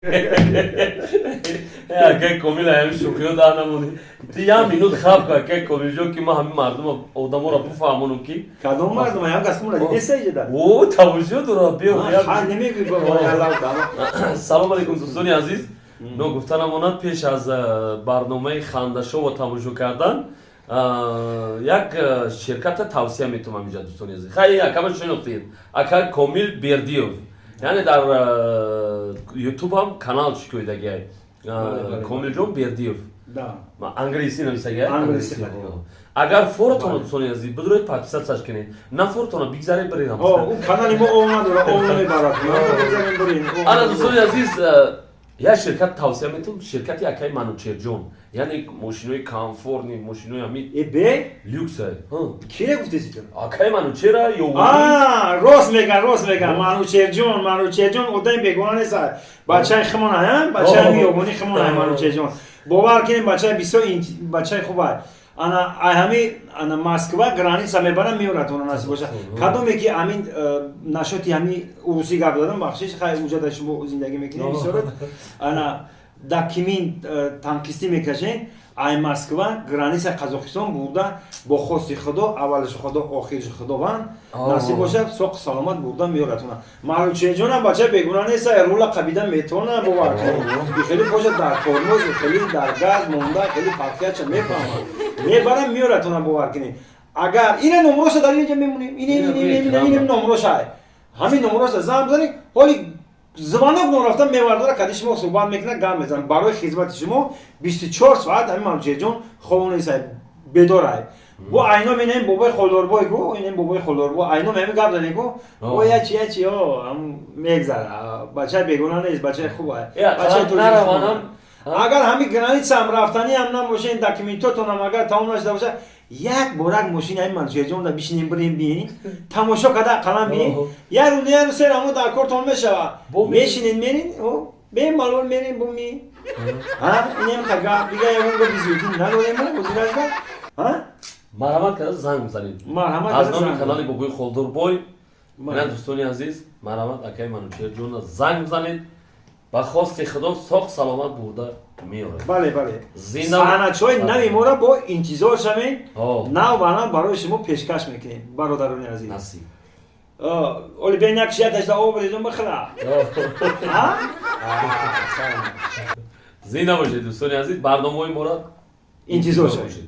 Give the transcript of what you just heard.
Акай Комил, ҳами шӯхиё дар намонӣ. Ту як минут хаб ку, акай Комилҷон, ки ман ҳамин мардума, одаморо бифаҳмонам, ки Кадом мардум? Ям кас мура дидеса иҷода? О, тамошо дорад, биё. Намегӯй. Салом алейкум, дӯстони азиз. Ногуфта намонад, пеш аз барномаи хандашова тамошо кардан як ширката тавсия метумам инҷа, дӯстони азиз. Хай, акама шинохтед, ака Комил Бердиев, яъне дар Ютуб ҳам канал шикоидагиай, Комилҷон Бердиев, англисӣ нависагиай. Агар форотонро, дӯстони азиз, бидуроед, подписаться ш кунед, на форотонро бигзаред, биред. Канали мо ов надора, ов намебарад. Ана, дӯстони азиз, як ширкат тавсия метавон, ширкати акаи Манучерҷон, яъне мошинои комфортный, мошинои ҳами бе люкс. Кире гуфтеси ту? Акаи Манучера ё Рост меган, рост меган. Манучерҷон, Манучерҷон одами бегона нест, бачаи химона, бачаи миёбони химона. Манучерҷон, бовар кунем, бачаи бисёр бачаи хуба. Ана, ай ҳами, ана, Москва граница мебарам, меорад она, насиб боша. Кадоме ки ҳамин нашоти ҳами урусӣ гап дадам, бахшиш, хай, уҷада шумо зиндагӣ мекунем бисёрот, ана, документ танқисӣ мекашен, ай Москва граница Қазоқистон бурда, бо хости Худо, аввалиши Худо, охириши Худованд, насиб бошад, соқ саломат бурда меоратона. Манучерҷонам бача бегуна нест, рула қабида метавона, бовар кунед. Хеле бошад дар тормоз, хеле дар газ монда, хеле фарқиятша мефаҳмад, мебарам, меоратона, бовар кунед. Агар ина номроша дар инҷа мемонем, ин номроша, ҳамин номроша занг бизанед, ҳоли звонок норафта мевардора, кади шумо суҳбат мекунад, гап мезанад барои хизмати шумо 24 соат. Ҳамин Манучерҷон хоб нест, бедорай. Бо айно менаем бобои холдорбой ку, инем бобои холдорбой, айно меҳами гап занем ку, бо ячи ячи о мегзара. Бачаи бегуна нест, бачаи хуба. Агар ҳами граница ам рафтаниам набошен, документотонам агар тамом нашуда боша, як бор як мошини ҳами Манучерҷонда бишинем, бирем, биёнем, тамошо карда қалам биён. Як рӯз, як рӯз сер амо дар кортон мешава, мешинед, мерин, бемалол мерин, буми инем гап. Дига ягон гапи зиёдӣ надорем ҳозиражда. Марҳамат карда занг бизанед аз номи канали бобои Холдорбой. Ина, дӯстони азиз, марҳамат, акаи Манучерҷонна занг бизанед, ба хости Худо соқ саломат бурда меорад. Бале, саҳначаҳои нави моро бо интизор шавем, нав ба нав барои шумо пешкаш мекунем, бародарони азиз. Насиб. Оли бен як шияташда об резон, бихӯра. Зинда бошед, дӯстони азиз, барномаҳои моро интизор шавед.